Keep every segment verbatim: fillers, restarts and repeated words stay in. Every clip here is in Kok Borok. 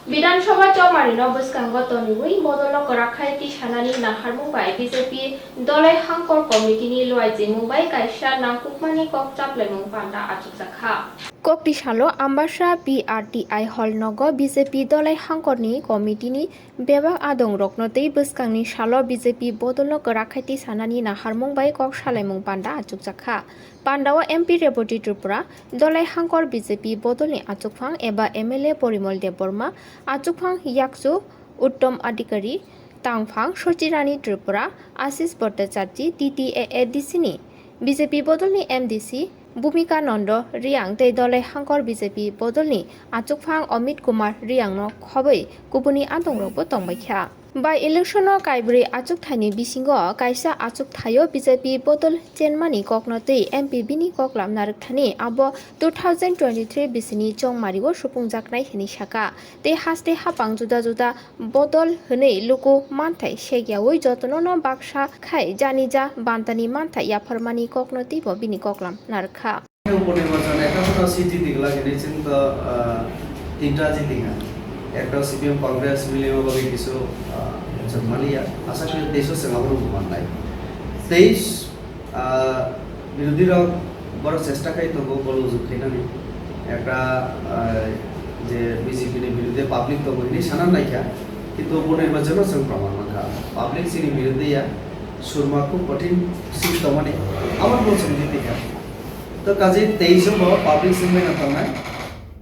Bidhan Sabha chongmarino bwskango toniwi bodolno kwrak khai tisanani naharmung bai B J P Dolai Hangkor Committee ni luaijimung bai kaisa nangkukmani kok chaplaimung panda achukjakha. Kokti salo Ambasa P R T I hall nogo B J P Dolai Hangkorni committee ni bebak adongrokno tei bwskangni salo B J P bodolno kwrak khai tisanani naharmung bai kok salaimung panda achukjakha. Pandao M P Reboti Tripura, Dolai Hangkor B J P bodolni achukphang eba M L A Porimol Debbarma, achukphang yakchu Uttom Adhikari, tangphang Sochirani Tripura, Ashish Bhattacharjee, T T A A D C ni B J P bodolni M D C Bhumika Nando Reang tei Dolai Hangkor B J P bodolni achukphang Amit Kumar Reangno khobwi kubuni adongrokbo tongbaikha. By-election-o kaibrwi achukthaini bisingo kaisa achukthaio B J P bodol chenmani kokno twi M P bini koklam narwkthani abo two thousand twenty-three bisini chongmario suphungjaknai hwnwi sakha, tei haste hapang juda juda bodol hwnwi luku manthai segyaui jotonono baksa khai janija bantani manthai yapharmani kokno twibo bini koklam narwkha. Uponirbachan ekta sono seat jiti glak hinwi chwng to, ah, tinta jiti kha. Ekta C P M Congress milimo bagwi kisu, ah, chwng maliya. Asa khe teis o chwng abono mannai. Teis, ah, birodhi rok borok chesta khai tongo gol ujuk khainani. Ekta, ah, je B J P ni birodhi public tongo hinwi sana naikha. Kintu uponirbachan o chwng proman mankha. Public chini birodhi ya surma khub kothin seat tongmani. Aboni bo chwng jiti kha. To kaje teis o bo public sing bai no tongnai,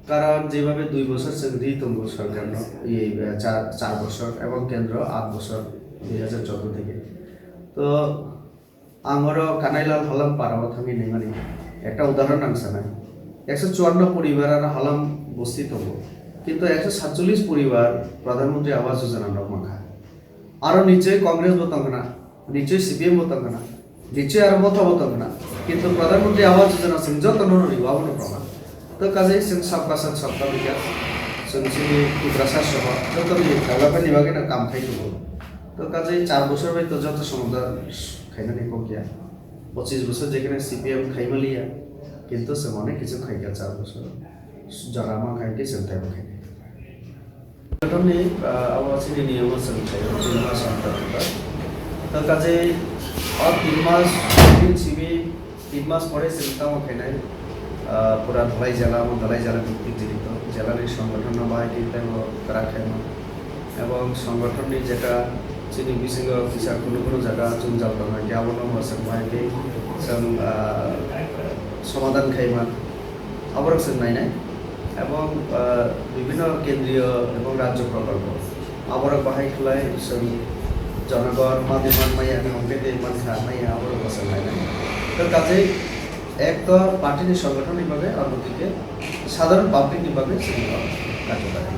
karon jebabe dui bosor chwng ri tongo sorkar no, ei, eh, char, char bosor ebong kendro aat bosor dui hajar choudo theke. To ang oro Kanailal Halam para o thangwi naimani ekta udahoron ang sanai. Ekso chuanno poribar aro Halam bosti tongo, kintu ekso satchollish poribar Pradhan Mantri Awas Yojana rok mankha. Aro nichoi Congress bo tongkhna, nichoi C P M bo tongkhna, nichoi aro motha bo tongkhna. Kintu Pradhan Mantri Awas Yojana chwng joto no rw-o, abono proman. To kaje chwng Sabka Sath Sabka Vikas, chwng chini Tiprasa soho joto ni development ni bagwi no kam khai tongo. To kaje char bosor bai to joto somoda khainani kok ya. Pochis bosor jekhane C P M khai maliya, kintu chwng onek kichu khaikha char bosor. Jora ma khai khe chwng taibo khaikha. Gothamni, ah, abo chini niyamo chwng khaio, tin mas antar antar. To kaje o tin mas, tin simi, tin mas pore chwng tamo khainai, ah, pura Dhalai jela, amo Dhalai jela bhiktik jilito, jelani songgothonno bahai khe teibo kwrak khaima. Ebong songgothonni jeta chini bisingo kisa kunu kunu jaga chwngjal tongma khe abono bo chwng bahai khe chwng, ah, somadhan khaima. Aborok chwng nainai. Ebong, ah, bibhinno kendriyo ebong rajyo prokolpo. Aborok bahai khlai chwng jonogon madi man maya, hongke de man kha maya, aborok bo chwng nainai. To kaje ek to party ni songgothon ni bagwi, aro dike sadharon public ni bagwi chwng bo kajagari.